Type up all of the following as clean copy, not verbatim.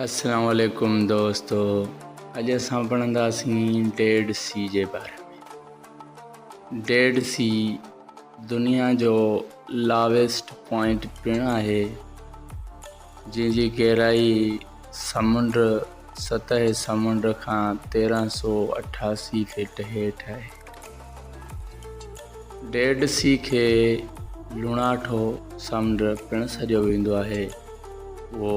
السلام عليڪم دوستو اڄ اسان پڙهنداسين ڊيڊ سي جي باري ۾ ڊيڊ سي دنيا جو لاويسٽ پوائنٽ پڻ آهي جنهن جي گهرائي سمنڊ سطح سمنڊ کان 1388 فٽ هيٺ آهي. ڊيڊ سي کي لوڻاٺو سمنڊ پڻ سڏيو ويندو آهي. اهو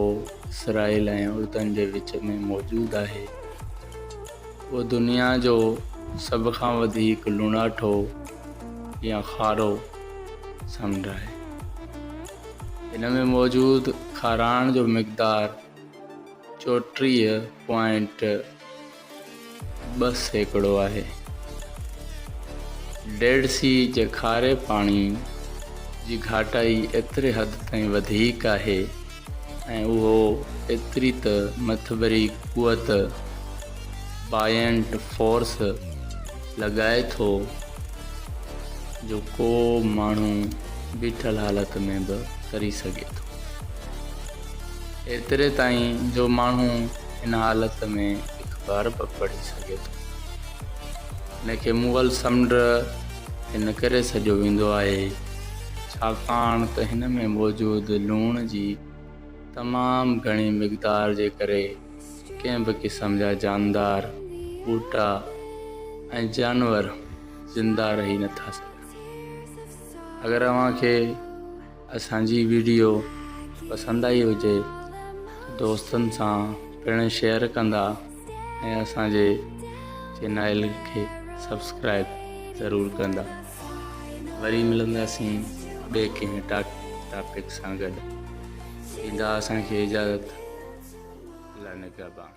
اسرائيل ۽ اردن جي وچ ۾ موجود آهي. اهو دنيا جو سڀ کان وڌيڪ لوڻاٺو يا کارو سمنڊ آهي. هن ۾ موجود کاراڻ جو مقدار 34 پوائنٽ 2% آهي. ڊيڊ سي جي کاري پاڻي جي گهاٽائي ايتري حد تائين وڌيڪ آهي ۽ اهو ايتري ته مٿڀري قوت، Buoyant Force، لڳائي ٿو جو ڪو ماڻهو بيٺل حالت ۾ به تري سگهي ٿو. ايتري تائين جو ماڻهو ان حالت ۾ اخبار به پڙهي سگهي ٿو. ان کي مغل سمنڊ ان ڪري سڏيو ويندو آهي ڇاڪاڻ ته هن ۾ موجود لوڻ جي تمام گهڻي مقدار جي ڪري ڪنهن به قسم جا جاندار، ٻوٽا ۽ جانور زنده رهي نٿا سگهن. اگر اوهان کي اسان جي ويڊيو پسند آئي هجي ته دوستن سان پڻ شيئر ڪندا ۽ اسان جي چينل کي سبسڪرائب ضرور ڪندا. وري ملنداسين ٻئي ڪنهن ٽاپڪ سان گڏ. ڏيندا اسان کي اجازت. الله نگهبان.